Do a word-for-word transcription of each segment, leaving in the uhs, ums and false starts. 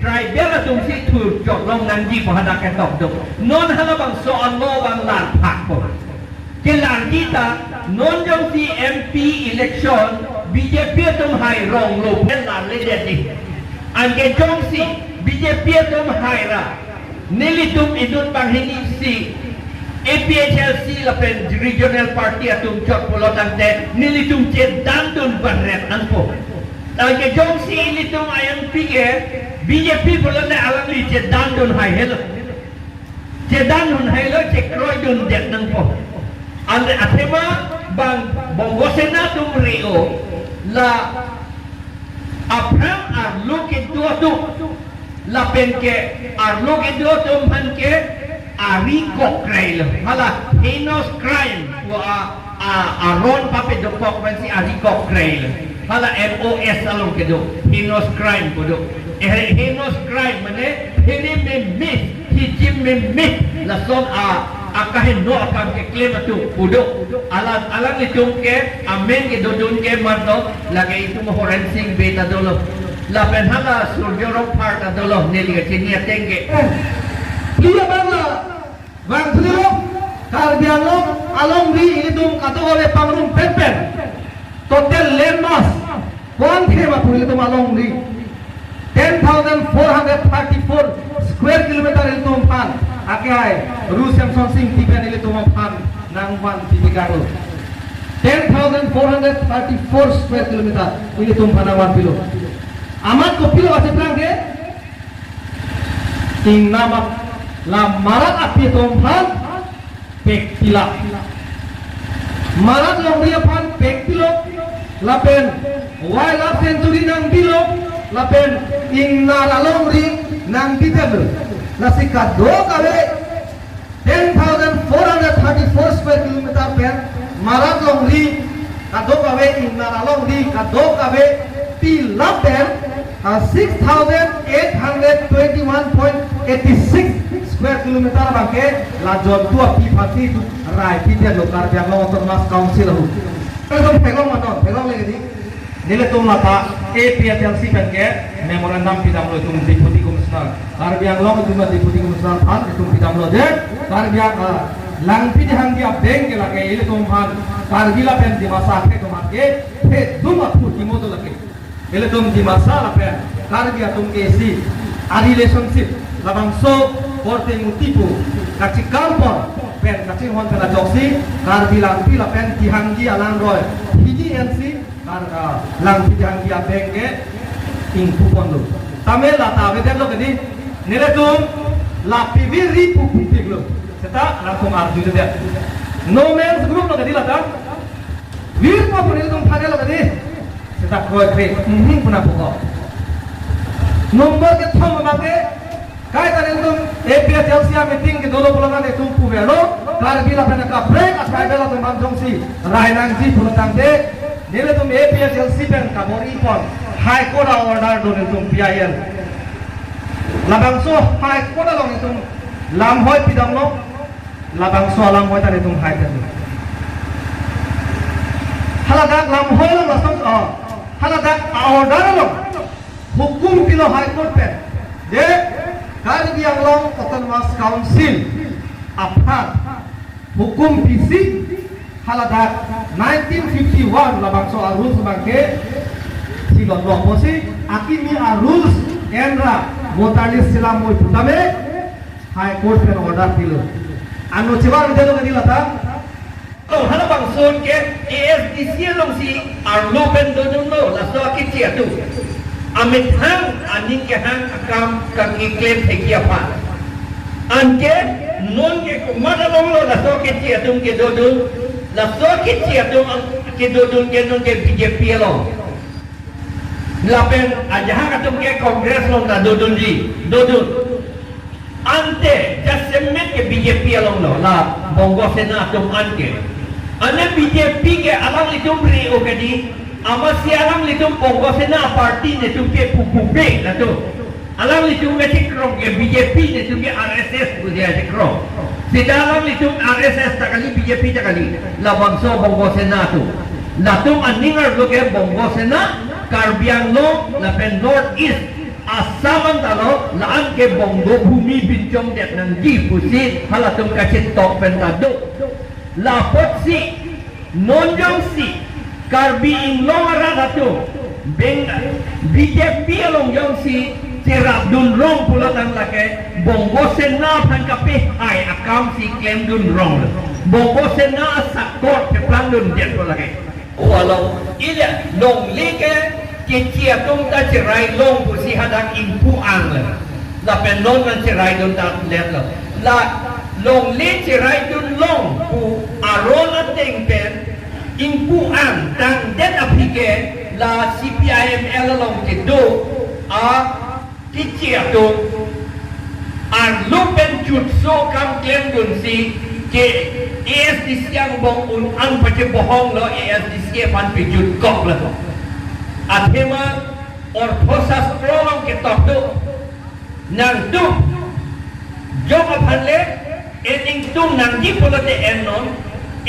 Tribal atum si thur chot long nangji pu hadak ketok do. Non halabangso a-law abang lar phak po. Kelarji ta non jongsi M P election B J P atum hai rong lo pen larledet di. Anke jongsi B J P atum hai ra, nelitum inut banghini si A P H L C lapen regional party atum chot pulo tangte nelitum chedandun banret nangpo. Anke jongsi ilitum ayang pike B J P pulote alangli chedandun hai helo. Chedandun hai lo, chekroidundet nangpo. Ante athema bang Bongo Sena atum re-o la aphrang arlo kedo atum, lapen ke arlo kedo atum aphan ke ari kokrei lo. Hala heinous crime pu a, a, aron pape dokok pensi ari kokrei lo. Hala M O S along kedo heinous crime pu do. Eh, heinous crime mane phere meme, hijim meme, lason a, akaheno akam keklem atum pu do. Alang, alanglitum ke amen kedodun ke mat do, lake itum Horensing Bey ta dolo. Lapen hala Surjya Rongphar ta dolo, neli kachini ateng ke. Pli abang la vangthulo, Karbi Anglong alongri ilitum kadokave pangrum penpen. Total land mass, ko-an thema pu ilitum alongri, ten thousand four hundred thirty-four square kilometer ilitum aphan, ake hai Ru Semsonsing Ingti pen ilitum aphan nangvan pipikanglo. Ten thousand four hundred thirty-four square kilometer ilitum aphan nangvan pilo. Amat kopilo aseprang ke? Ingna mat la Marat api atum aphan pek pilo. Marat longri aphan pek pilo, lapen wildlife sanctuary nangpilo, lapen Ingnar alongri nangpidet lo. Lasi kadokave ten thousand four hundred thirty-four square kilometer pen Marat longri, kadokave Ingnar alongri, kadokave pilap pen, ah, six thousand eight hundred twenty-one point eight six square kilometer abangke la jontu api aphansi itum rai pidet lo Karbi Anglong Autonomous Council ahut. Kadokave theklong ma non, theklong le kedi. Nelitum lata A P H L C pen ke memorandum pidamlo itum Deputy Commissioner. Karbi Anglong itum Deputy Commissioner aphan itum pidamlo je Karbi Ang-, ah, Langpidihangdi abeng ke lake ilitum aphan Karbi lapen Dimasa akhei atum aphan ke phedum aphu timo do lake. Ilitum Dimasa lapen Karbi atum ke isi a-relationship labangso korte muti pu kachekam pon pen kachinghon pen ajoksi Karbi Langpi lapen Dihangdi alangroi hini ensi Kar-, ah, Langpidihangdi abeng ke ingpu ponlo. Tame lata avedetlo kedi, nelitum la pivir ri pu pupiklo. Seta latum arjujedet. No man's group lo kedi lata. Virpo pu nelitum thanlo kedi. Seta kroikre, mhm, pu nangpuko. Number kethom abangke, kaita nelitum A P H L C a-meeting kedolo pulote nelitum puverlo, Karbi lapen kaprek a-tribal atum aphan jongsi rai nangji pulo tangte, nelitum A P H L C pen kabor-i pon High Court a-order do nelitum P I L. Labangso High Court along nelitum lamhoi pidamlo, labangso alamhoi ta nelitum hai tanglo. Haladak lamhoi along lason, oh, haladak a-order along hukum pilo High Court pen, je Karbi Anglong Autonomous Council aphan hukum pisi haladak nineteen fifty-one labangso a-rules abangke silotlo pusi akimi a-rules enra voter list selam moi putame High Court pen order pilo. Ano chebar video kedi lata. To halabangso ke A S D C alongsi arlo pen dodunlo laso akeche atum. Amethang aning kehang akam kangni klem thekji aphan. Anke non ke komat alonglo laso akeche atum kedodun, laso akeche atum kedodun ke non ke B J P along. Lapen ajahak atum ke Congress along ta dodunji, dodun. Ante jasemet ke B J P alonglo, la Bongo Sena atum anke. Ane B J P ke alanglitum re-o kedi, amatsi alanglitum Bongo Sena party netum ke pupupe latum. Alanglitum ke chekrong ke B J P netum ke R S S pu dia chekrong. Seta alanglitum R S S ta kali, B J P ta kali, labangso Bongo Sena atum. Latum aning arlo ke Bongo Sena, Karbi Anglong lapen North East Assam an ta lo, la-an ke Bongo Bhumi pinchongdet nangji pusi halatum kachetok pen ta do. Lapotsi non jongsi Karbi Anglong arat atum Beng-, B J P along jongsi cherapdun rong pulo tangte lake Bongo Sena aphan kapehai akam si klemdun rong lo. Bongo Sena asakor keplangdundet lo lake. Ko along, ili longle ke, kechi atum ta cherai long pusi hadak ingpu-ang lo. Lapen non nangcheraidun ta let lo. La longle cheraidun long pu aron ateng pen ingpu-ang tangdet aphi ke la C P I M L along kedo a kechi atum arlo pen jutso kam klemdunsi ke A S D C angbong un-an pachebohong lo, A S D C aphan pejutkok lo. Athema ortho sastro along ketok do. Nangtum jok aphan le en ingtung nangji pulote en non,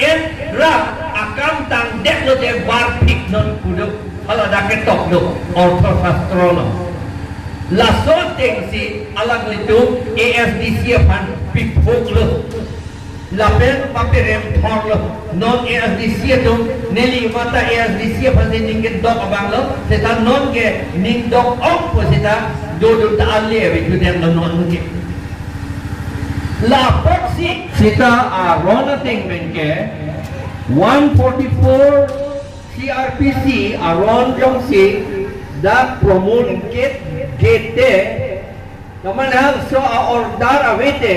en ra akam tangdet lote varphik non pu do, hala dak ketok do, ortho sastro lo. Laso atengsi alanglitum A S D C aphan piphuk lo. Lapen paperem thor lo, non A S D C atum, neli mata A S D C aphan si ning kedok abang lo, seta non ke ning dok-ong pu seta dodun ta ale ave judem lo non ke. Lapotsi seta aron ateng pen ke one forty-four C R P C aron jongsi dak promulgate gate te, kamanang so a-order ave te,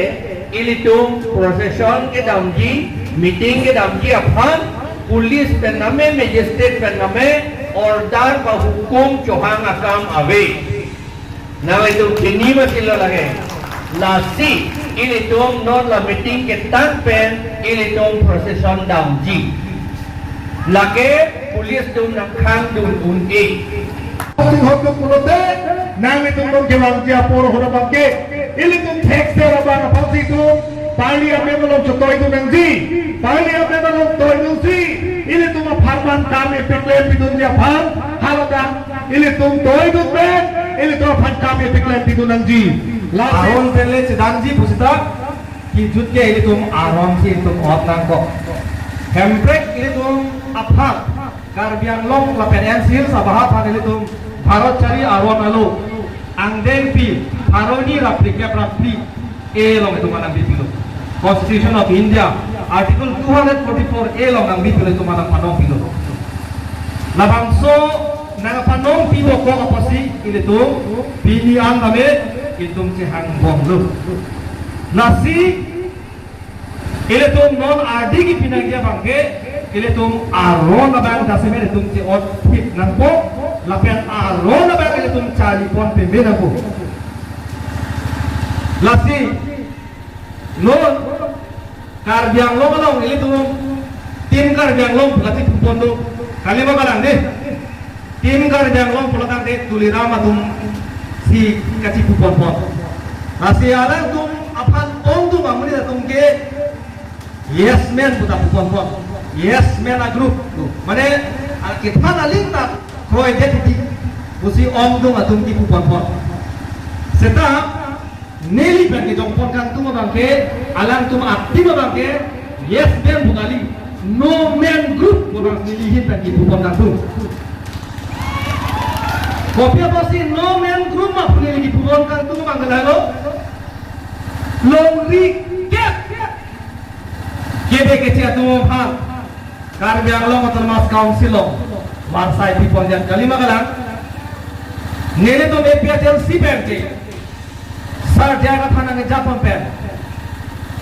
ilitum procession kedamji, meeting kedamji aphan police pen name, magistrate pen name order ba hukum chohang akam ave. Nanglitum chini mati lo lake. Lasi ilitum non la meeting ketang pen ilitum procession damji. Lake police atum nangkhangdun un-e. Sing hot pulote, nanglitum non kevangji apor ahut abang ke, ilitum thekser abang apotsi itum parliament along chotoidun nangji, parliament along toidunsi ilitum apharman kam epiklem pidunji aphan haladak ilitum toidun pen, ilitum aphan kam epiklem pidun nangji. Lasi aron pen le chedamji pu seta, kejut ke ilitum aron si ilitum ot nangkok. Hemprek ilitum aphan, Karbi Anglong lapen N C Hills abaha aphan ilitum Bharat chari aron alo angdengpi pharo hini ra phlikep ra phli A along itum aphan nangpipilo. Constitution of India, Article two hundred forty-four A along nangpipilo, itum aphan nangpanongpilo. Labangso nangpanongpi dokok apotsi ilitum pini an tame itum chehangbomlo. Lasi ilitum non ardi kipi nangji abang ke, ilitum aron abang jasemet itum che-ot phit nangpo, lapen aron abang ilitum charlipon peme nangpo. Lasi non Karbi Anglong along ilitum Team Karbi Anglong pu kachipupon do, kalima kalang dei. Team Karbi Anglong pulo tangte Tuliram atum si kachipuponpon. Lasi alangtum aphan ongdung amonit atum ke Yes Men puta puponpon. Yes Men a group. Mane, a, kethan aling ta kroidet titi pusi ongdung atum kipuponpon. Seta neli pen kejongpon kangtung abang ke, alangtum a-team abang ke Yes Men pu kali, No Men Group pu abang neli ahin pen kipupon kangtung. Kopi apotsi No Men Group ma pu neli kipupon kangtung abang ke lahelo, longri kep kebe kechi atum aphan Karbi Anglong Autonomous Council along varsai pipondet, kalima kalang. Nelitum A P H L C pen ke Sir J I Kathar nangkejapon pen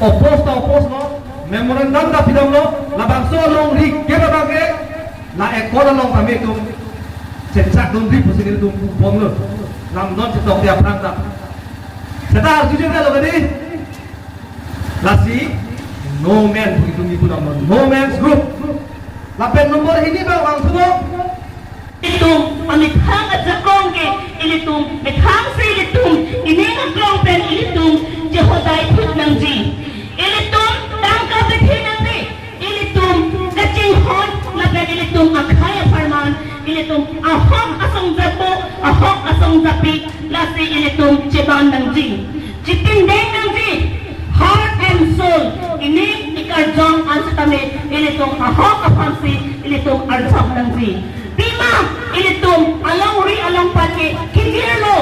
oppose ta oppose lo, memorandum ta pidamlo, labangso longri kep abang ke la accord along tame itum chechakdunri pusi nelitum pupon lo. Lamdon chetokte aphrang ta. Seta arju jenglo kadi. Lasi No Men pu itum kipu damlo, No Men's Group. Lapen number hini abang vangthulo. Ilitum amethang ajakong ke, ilitum methang si ilitum ining aklong pen ilitum chehodai phut nangji. Ilitum tangka pethi nangji. Ilitum kachinghon lapen ilitum akhei apharman, ilitum ahok asong japo, ahok asong japi Lasi ilitum cheban nangji, chepindeng nangji, heart and soul, ining ikarjong an sitame ilitum ahok aphansi ilitum arjap nangji. Pima ilitum alongri alongpat ke kingirlo.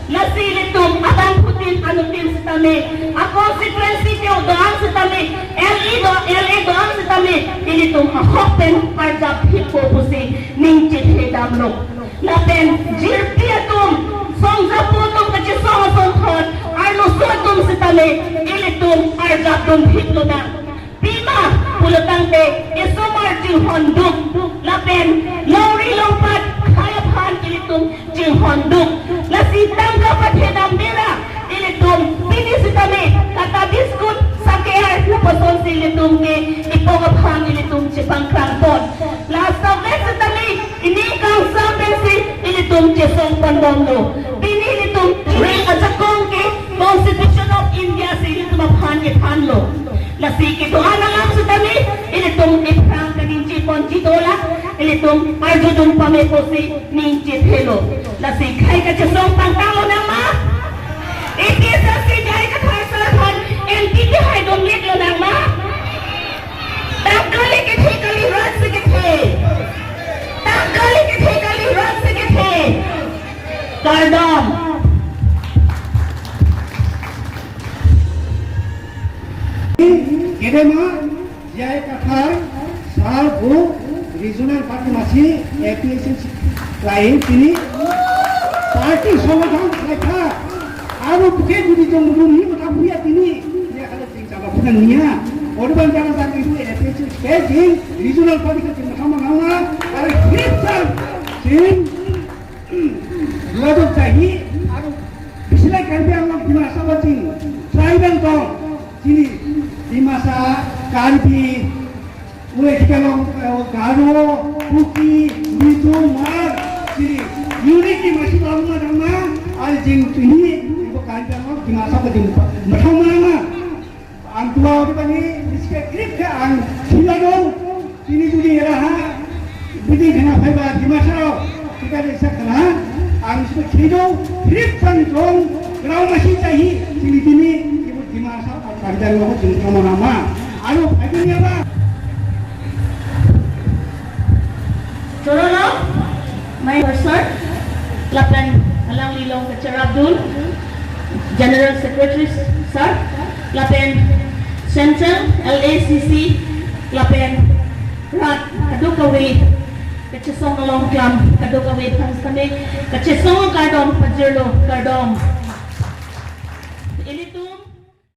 Lasi ilitum abangphutin anuttin sitame, a constituency ke do-an sitame, L E do, L A do-an sitame, ilitum ahok pen arjap phitpo pusi ning chethedamlo. Lapen jirpi atum, songjapo atum kachesong asonthot, arloso atum sitame ilitum arjapdun phitlo nang. Pima pulotangte isomar chinghonduk, lapen longri longpat khei aphan ilitum chinghonduk. Lasi tangka pathedam bera ilitum pini sitame kata biscuit saker lapuson si ilitum ke ipok aphan ilitum chepangkrangpon. La savet sitame ining kangsam pensi ilitum chesongponbomlo. Pini ilitum ring ajakong ke Constitution of India si ilitum aphan iphanlo. Lasi kedo-an alam sitame ilitum iphrang kaningjeponji dolang, ilitum arjudun pame pusi ning chethelo. Lasi khei kachesong pangtanglo nang ma? A P H L C J I Kathar sir aphan N P P haidun liklo nang ma? Tangka le kethe kali, rat si kethe. Tangka le kethe kali, rat si kethe. Kardom. Kedema J I Kathar sir pu regional party masi A P H L C lain pini party songothon lekha aro puke judi jong mudun hi mata puya pini ya kala chingchaba punan niya. Odeban jana dak itu A P H L C ke jing regional party ke jing sama nama are hit sir jing ladok jahi aro bisilai Karbi Anglong Dimasa bajing tribal tong chini Dimasa, Karbi, ule kita long, eh, Garo, Kuki, Mizo, Hmar, chini unity masi long ma dama, al jing chini ibu Karbi Anglong Dimasa bajing mathang ma ma. Ang tua udah pani dispek grip ke ang sila dong. Sini judi raha bidi kena phaiba Dimasa rok. Kita desa kena ang sudah khido grip pan dong. Kerau masih tahi sini sini ibu Dimasa akan dan mau jeng sama nama. Anu, ayo ni apa? Chorolo, my sir, lapen alanglilong kacherapdun, General Secretary sir, lapen Central L A C C, lapen rat kadokave, kachesong along klam kadokave aphan sitame kachesong kardom pajirlo, kardom. Ilitum